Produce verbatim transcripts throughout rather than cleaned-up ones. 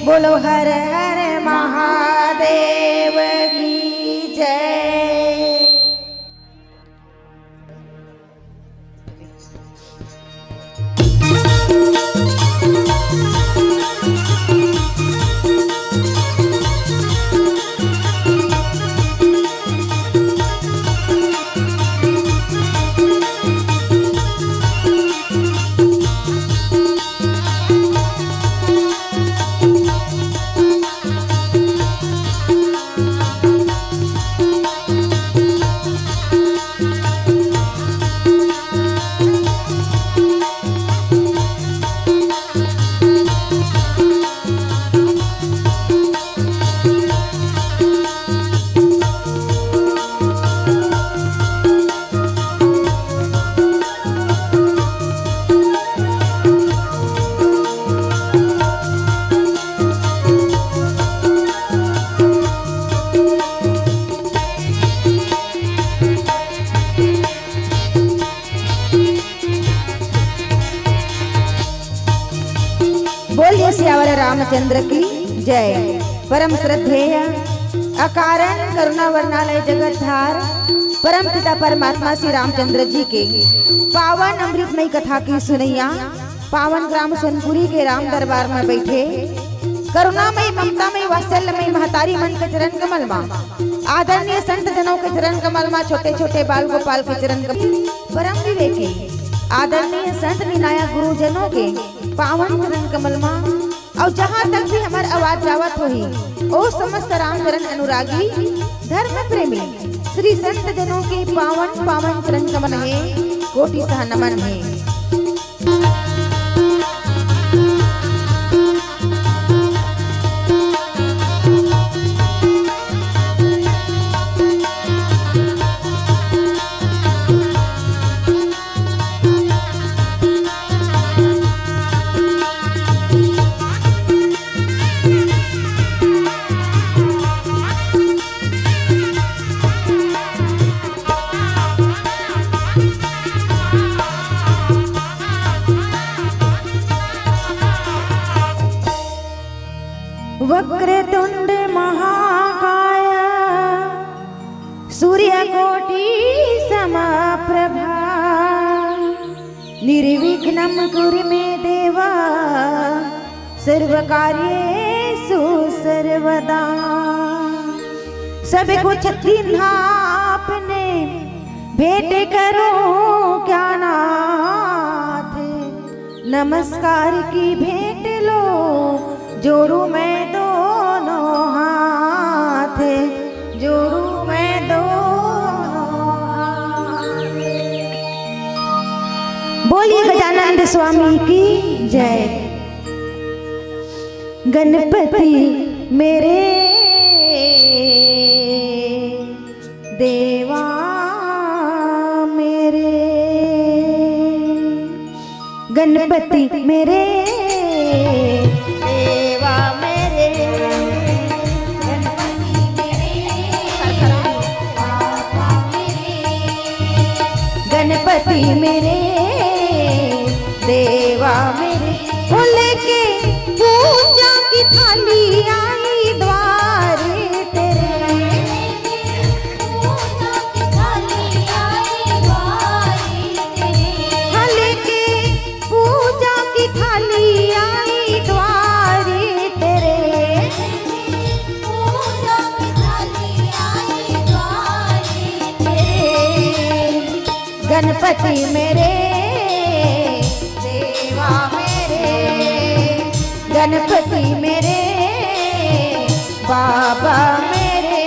बोलो हर हर महादेव की जय। बोलिए सियावर रामचंद्र की जय। परम श्रद्धेय अकारण करुणा वर्णालय जगत धार परम पिता परमात्मा श्री रामचंद्र जी के पावन अमृतमय कथा के सुनैया पावन ग्राम सोनपुरी के राम दरबार में बैठे करुणामय, ममतामय, वात्सल्यमय महतारी मन के चरण कमल मा, आदरणीय संत जनों के चरण कमल मा, छोटे छोटे बाल गोपाल के चरण कमल, परम विवेकी आदरणीय संत विनायक गुरुजनों के पावन चरण कमल मा, और जहाँ तक भी हमर आवाज जावत होही, ओ समस्त रामचरण अनुरागी धर्म प्रेमी श्री संत जनों के पावन पावन चरण कमल हे, कोटि सह नमन हे। वक्रतुंड महाकाय सूर्यकोटि समप्रभा निर्विघ्नं कुरु मे देवा सर्वकार्येषु सर्वदा। सब कुछ दीन्हा आपने भेंट करो क्या नाथ, नमस्कार की भेंट लो जोड़ू मैं दोनों हाथ, जोड़ू मैं दोनों हाथ। बोलिए गजानंद स्वामी की जय। गणपति मेरे देवा मेरे, गणपति मेरे देवा मेरे, गणपति मेरे, गणपति मेरे देवा मेरे। फूल के पूजा की थाली आई द्वारे तेरे, फूल के पूजा की थाली आई द्वारे तेरे, गणपति मेरे देवा मेरे, गणपति मेरे बाबा मेरे।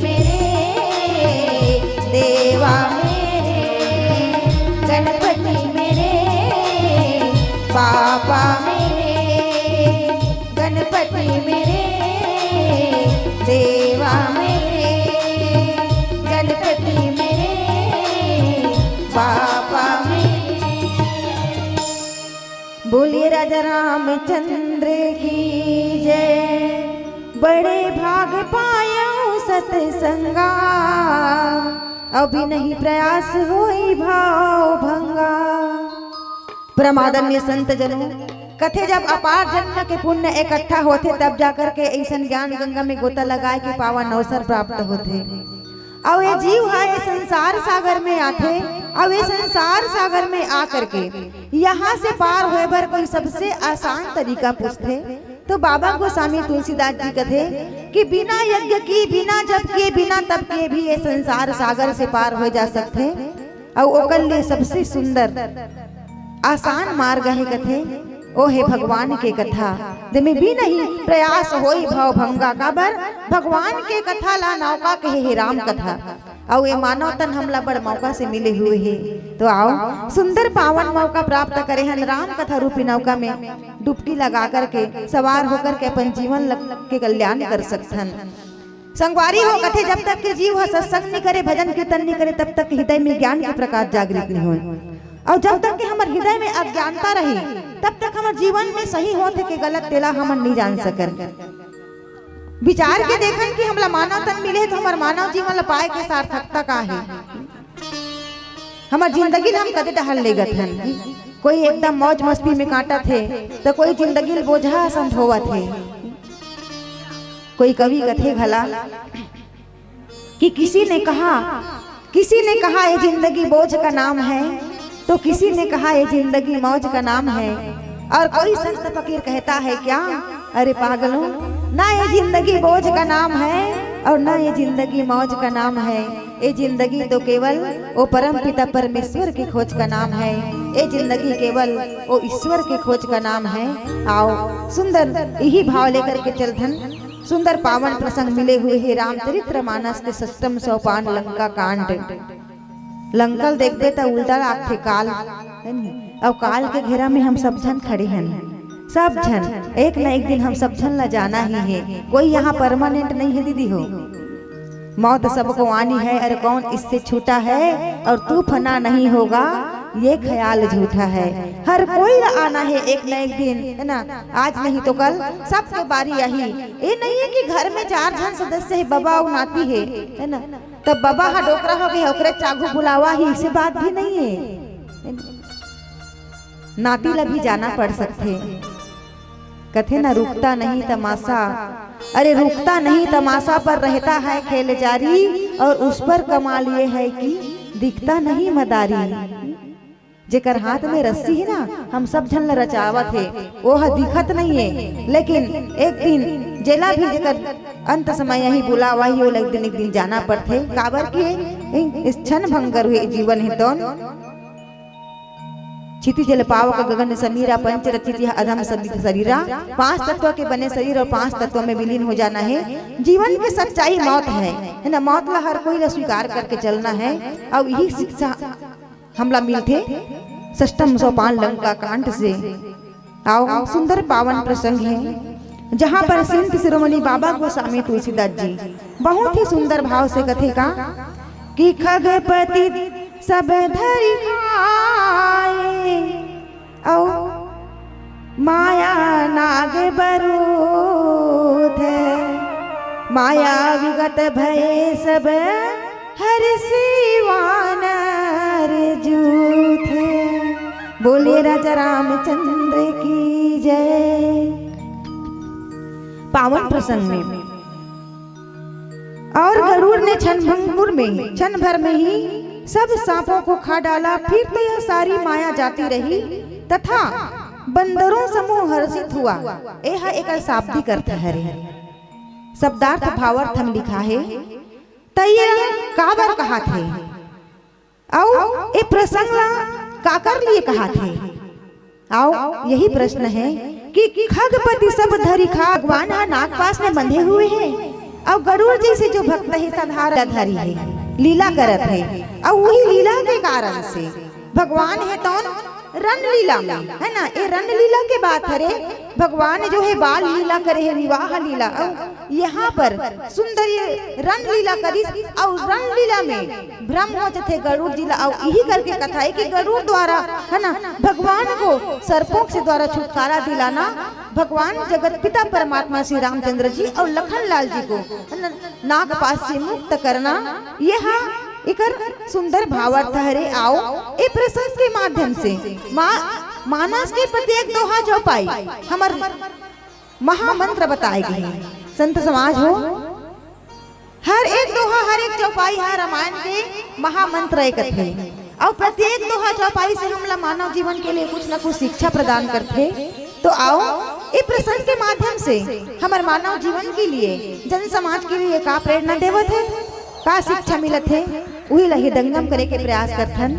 मेरे देवा मेरे, गणपति मेरे पापा मेरे, गणपति मेरे देवा मेरे, गणपति मेरे पापा मेरे। बोलिए राजा रामचंद्र की जय। बड़े भाग पायो सतसंगा, अभी नहीं प्रयास होई भाव भंगा। परमादरणीय संत जनों, कथे जब अपार जन्म के पुण्य इकट्ठा होथे, तब जाकर के ऐसन ज्ञान गंगा में गोता लगाए के पावन अवसर प्राप्त होथे। अउ ये जीव ह ये संसार सागर में आथे, अउ ये संसार सागर में आ करके यहाँ से पार होए बर कोई सबसे आसान तरीका पूछथे, तो बाबा गोस्वामी तुलसीदास जी कथे कि बिना यज्ञ की, बिना जप के, बिना तप के भी ये संसार सागर से पार हो जा सकथे। अउ ओकर लिए सबसे सुंदर आसान मार्ग हे कथे, ओ हे भगवान के कथा, जेमे बिन ही प्रयास होई भव भंगा। काबर? भगवान के कथा ला नौका कहे हे, राम कथा। अउ ये मानव तन हमला बड़ मौका से मिले हुए हे। तो आओ, सुंदर पावन मौका प्राप्त करे हन, राम कथा रूपी नौका में डुबकी लगा करके, सवार होकर के अपन जीवन ल-, के कल्याण कर सकथन। संगवारी हो, कथे जब तक के जीव ह सत्संग नहीं करे, भजन कीर्तन नहीं करे, तब तक के हृदय में ज्ञान के प्रकाश जागृत नहीं होए। अउ जब तक के हमर हृदय में अज्ञानता रही, तब तक हमर जीवन में सही होत हे के गलत, तेला हमन नहीं जान सकन। विचार के देखन कि हमला मानव तन मिले हे, तो हमर मानव जीवन ला पाए के सार्थकता का हे? हमर जिंदगी ला हम कते डहर लेगत हन? कोई एकदम मौज मस्ती में काटत हे, तो कोई जिंदगी ल बोझा असन ढोवत हे। कोई कवि कथे घला कि किसी ने कहा, किसी ने कहा ये जिंदगी बोझ का नाम है, तो किसी ने कहा ये जिंदगी मौज का नाम है। और कोई संत फकीर कहता है क्या, अरे पागलों, ना ये जिंदगी बोझ का नाम है और ना ये जिंदगी मौज का नाम है। ये जिंदगी तो केवल वो परम पिता परमेश्वर की खोज का नाम है। ये जिंदगी केवल वो ईश्वर की खोज का नाम है। आओ, सुंदर यही भाव लेकर के चलथन। सुंदर पावन प्रसंग मिले हुए हे रामचरित्र मानस के सष्टम सोपान लंका कांड। लंका ल देखबे त उल्टा लागथे काल, है नी? अउ काल के घेरा में हम सब झन खड़े हन, सब झन, एक न एक दिन हम सब झन ला जाना ही हे। कोई यहाँ परमानेंट नहीं है दीदी हो। मौत सबको आनी है, अरे कौन इससे छूटा है? और तू फना नहीं होगा, ये ख्याल झूठा है। हर कोई ला आना है एक न एक दिन, है ना? आज नहीं तो कल सबके बारी आही। ये नहीं है कि घर में चार झन सदस्य है, बबा अउ नाती है, है ना? तब बबा हा डोकरा हो गए, ओकरे चाघू बुलावा ही, इसे बात भी नहीं है। नाती ला भी जाना पड़ सकथे। कथे ना, रुकता नहीं तमाशा, अरे रुकता नहीं तमाशा, पर रहता है खेल जारी। और उस पर कमाल ये है कि दिखता नहीं मदारी। जेकर हाथ में रस्सी है ना, हम सब झन ल रचावत हे, वो ह दिखत नहीं है, लेकिन एक दिन जेला भी जेकर अंत समय यही बुलावा ही, वो एक दिन, एक दिन जाना पड़थे। काबर कि ये, ये क्षण भंगुर हुए जीवन है तौन। क्षिति जल पावक गगन समीरा, पंच रचित यह अधम सदित शरीरा। पांच तत्व के बने शरीर और पांच तत्व में विलीन हो जाना है। जीवन की सच्चाई मौत है, है ना? मौत ला हर कोई ला स्वीकार करके चलना है। और यही शिक्षा हमला मिलथे सष्टम सोपान लंका कांड से। आओ, सुंदर पावन प्रसंग है, जहाँ पर संत शिरोमणि बाबा गोस्वामी तुलसीदास जी बहुत ही सुंदर भाव से कथे का कि खगपति सब धरि खाए, अउ माया नाग बरूथ, माया विगत भय सब हर सेवा नर जूथ। बोलिए राजा रामचंद्र की जय। पावन प्रसंग में और गरुड़ ने क्षण भंगुर में ही, क्षण भर में ही सब सांपों को खा डाला। फिर तो यह सारी माया जाती रही तथा बंदरों समूह हर्षित हुआ। एह एकर शाब्दिक अर्थ हरे। शब्दार्थ भावार्थ हम लिखा है। त ये काबर कहाथे? अउ ए प्रसंग ला काकर लिए कहाथे? अउ यही प्रश्न है कि खगपति सब धरि खा, भगवान हा नागपाश में बंधे हुए हैं। अउ गरुड़ जइसे जो भक्त हे, साधारण धरी हे, लीला करत हे, अउ उही लीला के कारण से भगवान हे तौन रन लीला में, है ना? ए रन लीला के बात हरे, भगवान जो हे बाल लीला करे हे, विवाह लीला, अउ यहाँ पर सुंदर ये रन लीला करिस, अउ रन लीला में भ्रम हो जथे गरुड़ जी ला, अउ इही करके कथा हे कि गरुड़ द्वारा, है ना, भगवान को सरपों से द्वारा छुटकारा दिलाना, भगवान जगत पिता परमात्मा श्री रामचंद्र जी अउ लखन लाल जी को, है ना, नागपाश से मुक्त करना, ये हा एकर सुंदर भावार्थ हरे। आओ, ए प्रसंग के माध्यम से मा-, मानस के प्रत्येक दोहा चौपाई हमर महामंत्र बताए गे हे। संत समाज हो, हर एक दोहा, हर एक चौपाई ह रामायण के महामंत्र ए कथे। अउ प्रत्येक दोहा चौपाई से हमला मानव जीवन के लिए कुछ न कुछ शिक्षा प्रदान करथे। तो आओ, ए प्रसंग के माध्यम से हमर मानव जीवन के लिए, जन समाज के लिए का प्रेरणा देवत हे, का शिक्षा मिलत हे, उही ला हृदयंगम करे के प्रयास करथन,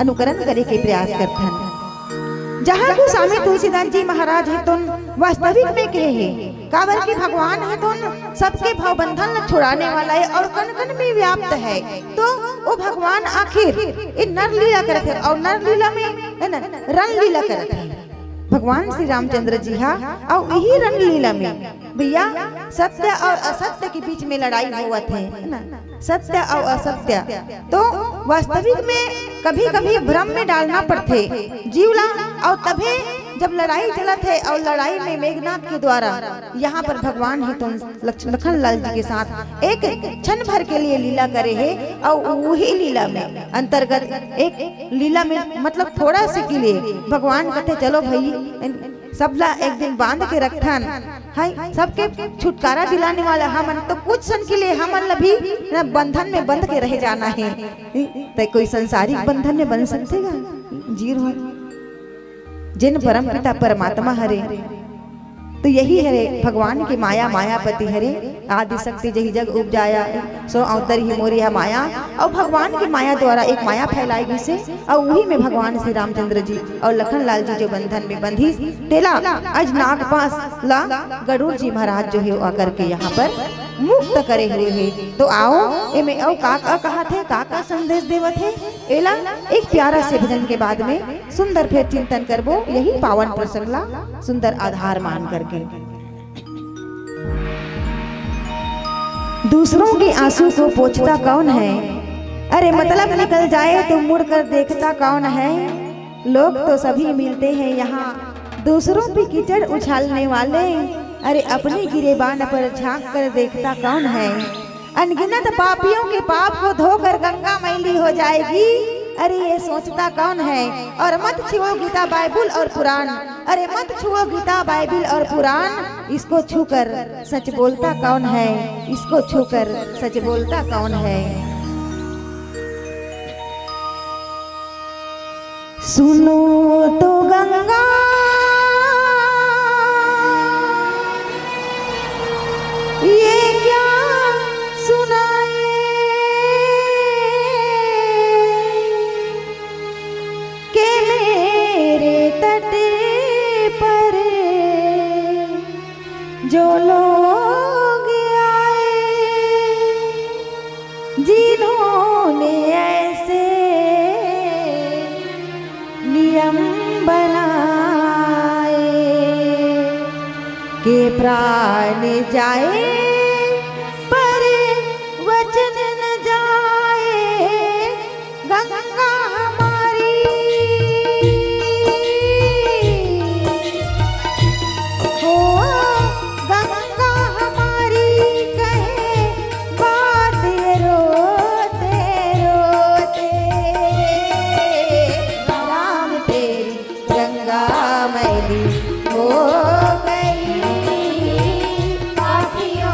अनुकरण करे के प्रयास करथन। जहाँ गोस्वामी तुलसीदास जी महाराज हे तोन वास्तविक में कहे हे, काबर कि भगवान हे तोन सबके भव बंधन ला छुड़ाने वाला हे अउ कण कण में व्याप्त हे। तो वो भगवान आखिर ए नर लीला करत हे अउ नर लीला में, है ना, रन लीला करत हे भगवान श्री रामचंद्र जी हा। अउ इही रन लीला में भैया, सत्य अउ असत्य के बीच में लड़ाई होवत हे, है ना, सत्य अउ असत्य। तो वास्तविक में कभी-कभी भ्रम में डालना पड़थे जीव ला, अउ तभे जब लड़ाई चलत हे अउ लड़ाई में मेघनाथ के द्वारा यहाँ पर भगवान हे तोन लक्ष-, लखन लाल जी के साथ एक क्षण भर के लिए लीला करे हे, अउ उही लीला में अंतर्गत एक लीला में, मतलब, थोड़ा से के लिए भगवान कथे, "चलो भई, इन सबला एक दिन बांध के रखथन, हाय, सबके छुटकारा दिलाने वाला हमन, तो कुछ क्षण के लिए हमन ला भी ना बंधन में बंध के रह जाना हे।" ते कोई संसारिक बंधन में बंध सकथे का? जीरो। जेन परम पिता परमात्मा हरे, तो यही हरे भगवान के माया, मायापति हरे। आदि शक्ति जही जग उपजाया, सो अवतरी ही मोर यह माया। अउ भगवान के माया द्वारा एक माया फैलाए गिस हे, अउ उही में भगवान श्री रामचंद्र जी अउ लखन लाल जी जो बंधन में बंधिस, तेला आज नागपाश ला गरुड़ जी महाराज जो हे, वो आकर के यहाँ पर मुक्त करे हुए हे। तो आओ, एमे अउ का का कहाथे, का का संदेश देवत हे, एला एक प्यारा से भजन के बाद में सुंदर फेर चिंतन करबो, यही पावन प्रसंग ला सुंदर आधार मान करके। दूसरों के आंसू को पोंछता कौन है? अरे, मतलब निकल जाए तो मुड़ कर देखता कौन है? लोग तो सभी मिलते हैं यहाँ, दूसरों पे कीचड़ उछालने वाले। अरे, अपने गिरेबान पर झांक कर देखता कौन है? अनगिनत पापियों के पाप को धोकर गंगा मैली हो जाएगी। अरे, ये सोचता कौन है? और मत छुओ गीता, बाइबल और कुरान। अरे, मत छुओ गीता, बाइबल और कुरान। इसको छूकर सच बोलता कौन है? इसको छूकर सच बोलता कौन है? सुनो तो गंगा, ये क्या सुनाए कि मेरे तट पर जो लोग आए, जिन्होंने ऐसे नियम बनाए कि प्राण जाए पर वचन न जाए, गंगा हमारी, ओ गंगा हमारी, कहे बात ये रोते रोते। राम तेरी गंगा मैली हो गई, पापियों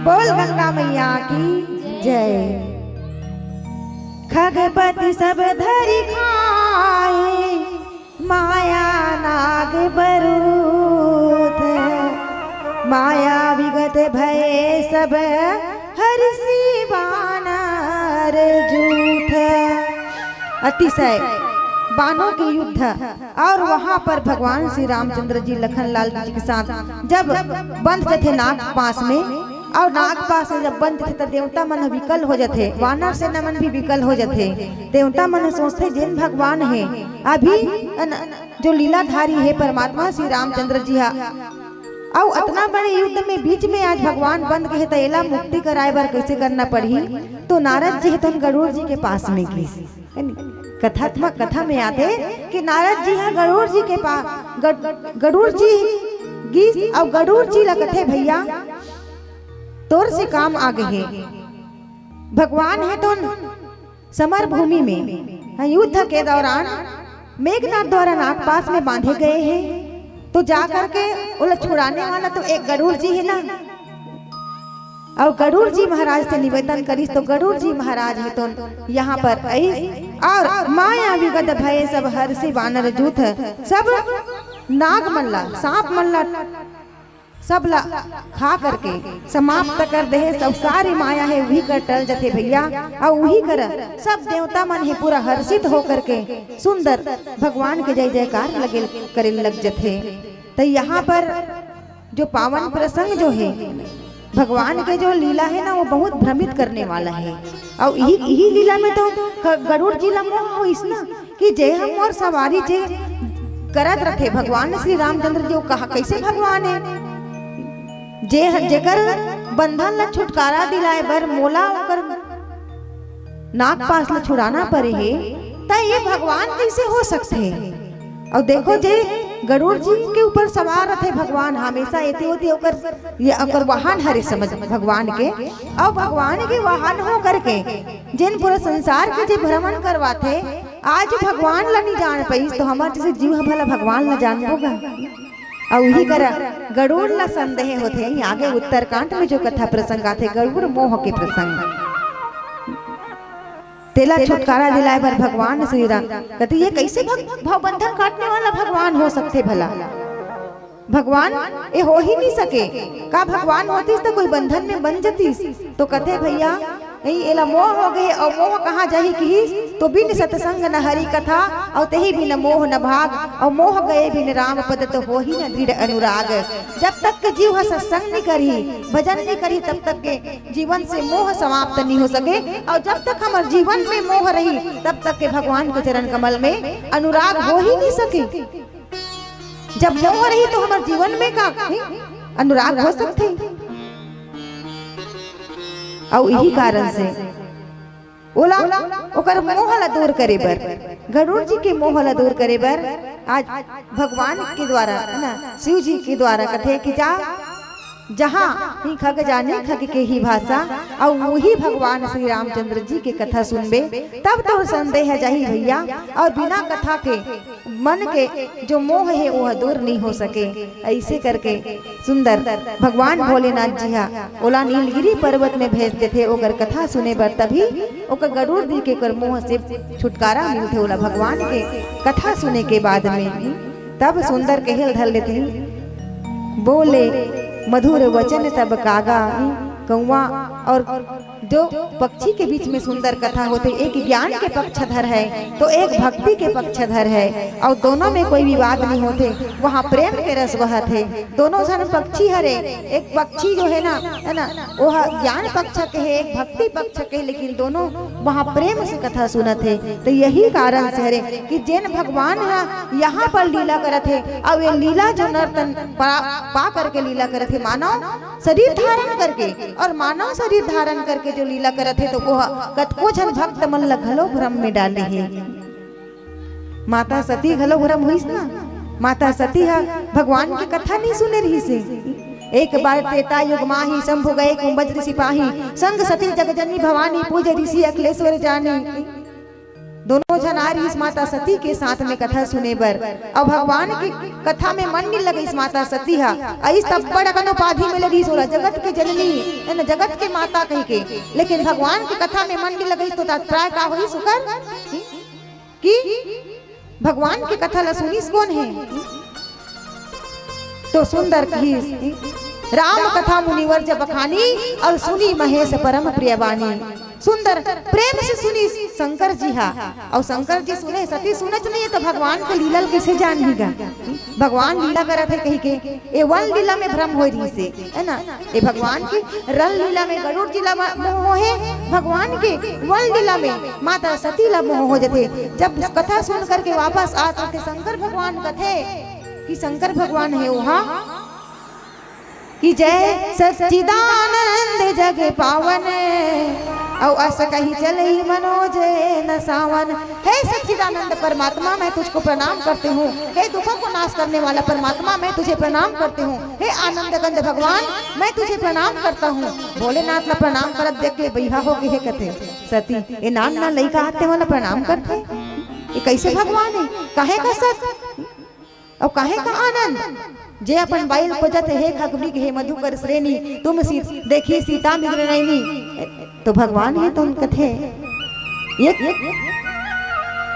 बोल गंगा मैया की जय। खगपति सब धरि खाए, माया नाग बरूथ। माया विगत भए सब, हरषि बानर जूथ। अतिशय बानों के युद्ध, और वहां पर भगवान श्री रामचंद्र जी लखन लाल जी के साथ जब बंध जथे नाग पास में, और नाग पास में जब बंध जथे त देवता मन विकल हो जथे, वानर सेना मन भी विकल हो जथे। देवता मन सोचथे, जेन भगवान हे अभी अन-, जो लीलाधारी हे परमात्मा श्री रामचंद्र जी हा, अउ अतना बड़े युद्ध में बीच में आज भगवान बंध गे हे, त एला मुक्ति कराए बर कैसे करना पड़ही? तो नारद जी हे तो गरुड़ जी के पास में गिस। कथात्मक कथा में आथे कि नारद जी हा गरुड़ जी के पास, गड़-, गरुड़ जी गिस अउ गरुड़ जी ला कथे, भैया, तोर से काम आगे हे। भगवान हे तो समर भूमि में, हाँ, युद्ध के दौरान मेघनाथ द्वारा नागपाश में बांधे गए हे, तो जा करके ओला छुड़ाने वाला तो एक गरुड़ जी हे ना। अउ गरुड़ जी महाराज से निवेदन करिस, तो गरुड़ जी महाराज हे तो यहाँ पर आइस, अउ माया विगत भए सब हरषि बानर जूथ, सब नाग मन ला, सांप मन ला, सब ला खा करके समाप्त कर देहे। सब सारी माया हे उही कर टल जथे भैया, अउ उही कर सब देवता मन हे पूरा हर्षित होकर के सुंदर भगवान के जय जयकार लगे करे लग जथे। तो यहाँ पर जो पावन प्रसंग जो हे, भगवान के जो लीला हे ना, वो बहुत भ्रमित करने वाला हे। अउ इही, इही लीला में तो ग-, गरुड़ जी ला मोह होइस ना, कि जे ह मोर सवारी जे करत रथे, भगवान श्री रामचंद्र जी, वो कहा, कैसे भगवान हे? जे ह, जेकर बंधन ला छुटकारा दिलाए बर मोला ओकर नागपाश ला छुड़ाना परे हे, त ये भगवान कैसे हो सकथे? अउ देखो, जे गरुड़ जी के ऊपर सवार रथे भगवान, हमेशा एती ओती ओकर, ये ओकर वाहन हरे समझ भगवान के। अउ भगवान के वाहन हो करके जेन पूरा संसार के जे भ्रमण करवाथे, आज भगवान ला नी जान पाइस, तो हमर जैसे जीव ह भला भगवान ला जानबो गा? अउ इही करा गरुड़ ला संदेह होथे। आगे उत्तरकांड में जो कथा प्रसंग आथे, गरुड़ मोह के प्रसंग, तेला छुटकारा दिलाए बर भगवान श्री राम कथे, ये कैसे भग-, भव बंधन काटने वाला भगवान हो सकथे भला? भगवान ए हो ही नहीं सके। का भगवान होतिस त कोई बंधन में बंध जतिस? तो कथे, भैया, नहीं, एला मोह हो गे, अउ मोह कहाँ जाही किहिस, तो बिन सतसंग न हरि कथा, अउ तेहि बिन मोह न भाग, अउ मोह गए बिन राम पद, तो होही न दृढ़ अनुराग। जब तक के जीव ह सत्संग नहीं करही, भजन नहीं करही, तब तक के जीवन से मोह समाप्त नहीं हो सके। अउ जब तक हमर जीवन में मोह रही, तब तक के भगवान के चरण कमल में अनुराग हो ही नहीं सके। जब मोह रही, तो हमर जीवन में का, हे, अनुराग हो सकथे? अउ इही कारण से ओला, ओकर मोह ला दूर करे बर, गरुड़ जी के मोह ला दूर करे बर आज भगवान के द्वारा, है ना, शिव जी के द्वारा कथे कि जा, जहाँ ही खग जाने खग के ही भाषा, अउ वही भगवान श्री रामचंद्र जी के कथा सुनबे, तब तोर संदेह जाही भैया। अउ बिना कथा के मन के जो मोह हे, ओह दूर नहीं हो सके। ऐसे करके सुंदर भगवान भोलेनाथ जी हा ओला नीलगिरी पर्वत में भेज देथे, ओकर कथा सुने बर, तभी ओकर गरुड़ जी के ओकर मोह से छुटकारा मिलथे, ओला भगवान के कथा सुने के बाद में। तब सुंदर कहेल धर लेथे, बोले मधुर वचन तब कागा, कौवा और जो पक्षी के बीच में सुंदर कथा होथे, एक ज्ञान के पक्षधर है तो एक भक्ति के पक्षधर है, और दोनों में कोई विवाद नहीं होथे, वहाँ प्रेम के रस बहत हे। दोनों झन पक्षी हरे, एक पक्षी जो है ना, है ना, वो ह-, ज्ञान पक्ष के है, एक भक्ति पक्ष के, लेकिन दोनों वहाँ प्रेम से कथा सुनत हे। तो यही कारण से हरे कि जेन भगवान ह यहाँ पर लीला करत हे, और ये लीला जो नर्तन पा, पा करके लीला करत हे, मानव शरीर धारण करके, और मानव शरीर धारण करके जो लीला करत हे, तो वो कतको झन भक्त मन ल घलो भ्रम में डाले हे। माता सती घलो भ्रम होइस ना, माता सती हा भगवान के कथा नहीं सुने रहिस हे। एक बार त्रेता युग माही, शंभु गए कुंभज ऋषि पाही, संग सती जग जननी भवानी, पूजे ऋषि अखिलेश्वर जानी। दोनों झन आ रहिस माता सती के साथ में कथा सुने बर। अउ भगवान के कथा में मन नइ लगइस माता सती ह। अइस तब बड़ अकन उपाधि मिले रहिस ओला, जगत के जननी, है ना, जगत के माता कहिके। लेकिन भगवान के कथा में मन नइ लगइस तो तात्पर्य का होइस ओकर? कि भगवान के कथा ला सुनिस कोन हे? तो सुंदर कहिस, "राम कथा मुनिवर जब बखानी, अउ सुनी महेश परम प्रिय बानी।" सुंदर प्रेम से सुनिस शंकर जी हा, अउ शंकर जी सुने, सती सुनत नइ हे तो भगवान के लीला ल कइसे जानही गा? भगवान लीला करत हे कहिके, ए वन लीला में भ्रम होय रहिस हे, है ना? ए भगवान के रल लीला में गरुड़ जी ला मोह हे, भगवान के वन लीला में माता सती ला मोह हो जथे। जब कथा सुन करके वापस आत रथे, शंकर भगवान कथे कि शंकर भगवान हे ओहा कि जय सच्चिदानंद जग पावन, अउ अस कहि चलई मनोज न सावन। हे सच्चिदानंद परमात्मा, मैं तुझको प्रणाम करती हूँ। हे दुखों को नाश करने वाला परमात्मा, मैं तुझे प्रणाम करती हूँ। हे आनंद कंद भगवान, मैं तुझे प्रणाम करता हूँ। भोलेनाथ ला प्रणाम करत देख के बइहा हो गे हे कथे सती, ए नान नान लइका आते वाला प्रणाम करथे, ये कैसे भगवान है? काहे का सत अउ काहे का आनंद? जे अपन बाई ल खोजत हे, "हे खगमृग, हे मधुकर श्रेणी, तुम सी-, देखी सीता मृग नयनी।" तो भगवान हे तो कथे, ये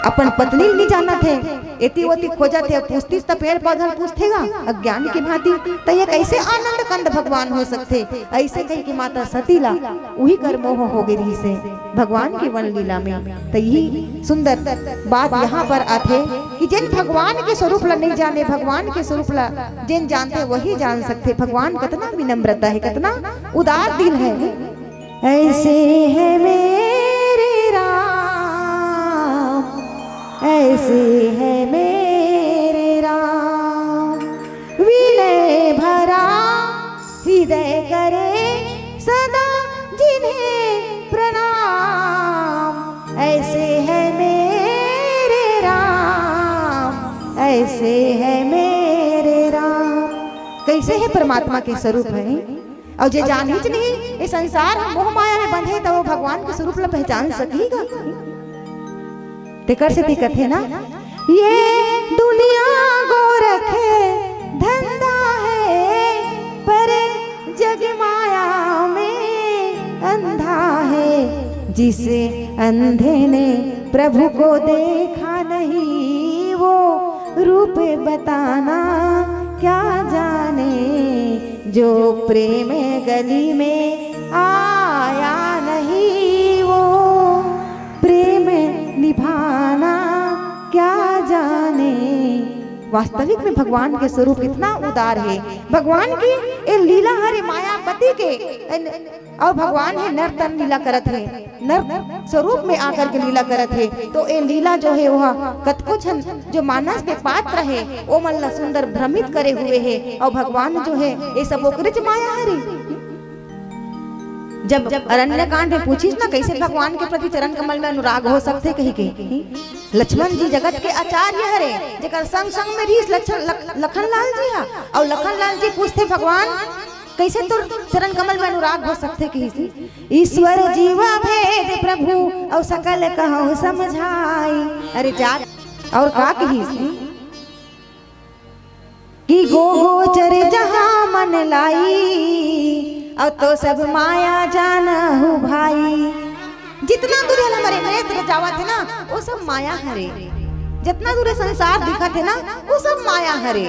अपन पत्नी ल नइ जानत हे, एती ओती खोजत हे, पूछतिस त पेड़ पौधा ल पूछथे गा, अज्ञान के भांति, त ये कैसे आनंद कंद भगवान हो सकथे? अइसे कहिके माता सती ला उही कर मोह हो गे रहिस हे भगवान के वन लीला में। त यही सुंदर बात यहाँ पर आथे कि जेन भगवान के स्वरूप ला नइ जाने, भगवान के स्वरूप ला जेन जानथे वही जान सकथे। भगवान कतना विनम्रता हे, कतना उदार दिल हे। ऐसे है मेरे राम, ऐसे है मेरे राम, विनय भरा हृदय करे सदा जिन्हें प्रणाम। ऐसे है मेरे राम, ऐसे है मेरे राम। कैसे हे परमात्मा के स्वरूप हे? अउ जे जानही च नहीं, ये संसार ह मोह माया में बंधे, त वो भगवान के स्वरूप ला पहचान सकही का? तेकर सेती कथे ना, ये दुनिया गोरख धंधा है, पर जग माया में अंधा है। जिस अंधे ने प्रभु को देखा नहीं, वो रूप बताना क्या जाने। जो प्रेम गली में आया नहीं, वो प्रेम निभाना क्या जाने। वास्तविक में भगवान के स्वरूप कितना उदार हे। भगवान की ये लीला हरे मायापति के, अउ भगवान हे नर तन लीला करत हे, नर स्वरूप में आकर के लीला करत हे। तो ये लीला जो हे, ओहा कतको झन जो मानस के पात्र हे, ओमन ला सुंदर भ्रमित करे हुए हे। अउ भगवान जो हे, ये सब ओकरेच माया हरे। जब अरण्यकांड में पूछिस ना, कैसे भगवान के प्रति चरण कमल में अनुराग हो सकथे कहिके, लक्ष्मण जी जगत के आचार्य हरे, जेकर संग संग में रहिस लक्ष्मण, लख-, लखन लाल जी हा, अउ लखन लाल जी पूछथे, "भगवान, कैसे तोर चरण कमल में अनुराग हो सकथे?" कहिस, "ईश्वर जीवा भेद प्रभु, अउ सकल कहूँ समझाई।" अरे जा, अउ का कहिस? कि गो गोचर जहाँ मन लाई, अउ तो सब माया जानहु भाई। जितना दूर हे हमर नेत्र जावत हे ना, वो सब माया हरे। जितना दूर संसार दिखत हे ना, वो सब माया हरे।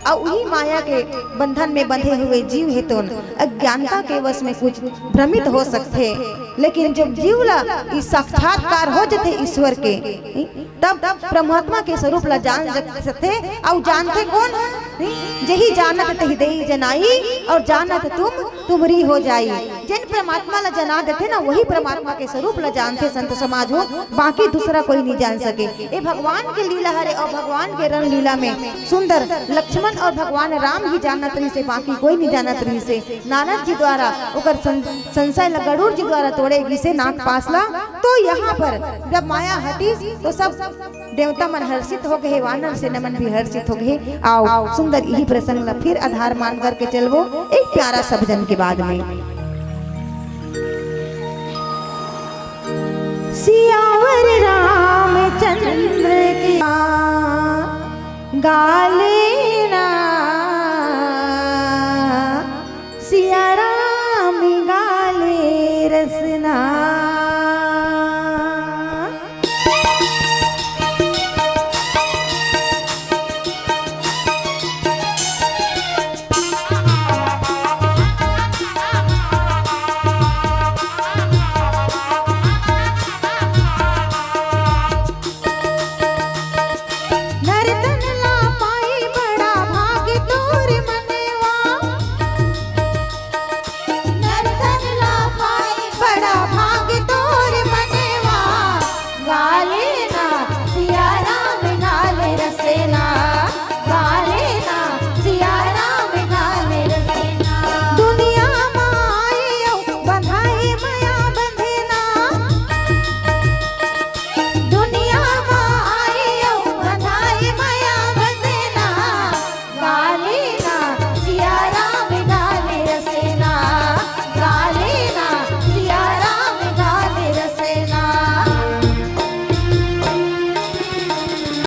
अउ उही माया के बंधन में बंधे हुए जीव हे तो अज्ञानता के वश में कुछ भ्रमित हो सकथे, लेकिन जब जीव ला ई साक्षात्कार हो जथे ईश्वर के, तब परमात्मा के स्वरूप ला जान जक-, सकथे। अउ जानथे कोन? नहीं? "जेहि जानत तेहि देई जनाई, अउ जानत तुम तुम्हरी हो जाई।" जेन परमात्मा ला जना देथे ना, वही परमात्मा के स्वरूप ला जानथे संत समाज हो, बाकी दूसरा कोई नहीं जान सके। ये भगवान के लीला हरे, अउ भगवान के रंग लीला में सुंदर लक्ष्मण अउ भगवान राम ही जानत रहिसे, बाकी कोई नहीं जानत रहिसे। नारद जी द्वारा ओकर सं-, संशय ला गरुड़ जी द्वारा तोड़े गिसे नाग पाश ला। तो यहाँ पर जब माया हटिस तो सब देवता मन हर्षित हो गए, वानर सेना मन भी हर्षित हो गए। आओ सुंदर यही प्रसंग ला फिर आधार मान करके चलबो एक प्यारा सा भजन के बाद में। सियावर राम चंद्र के गाली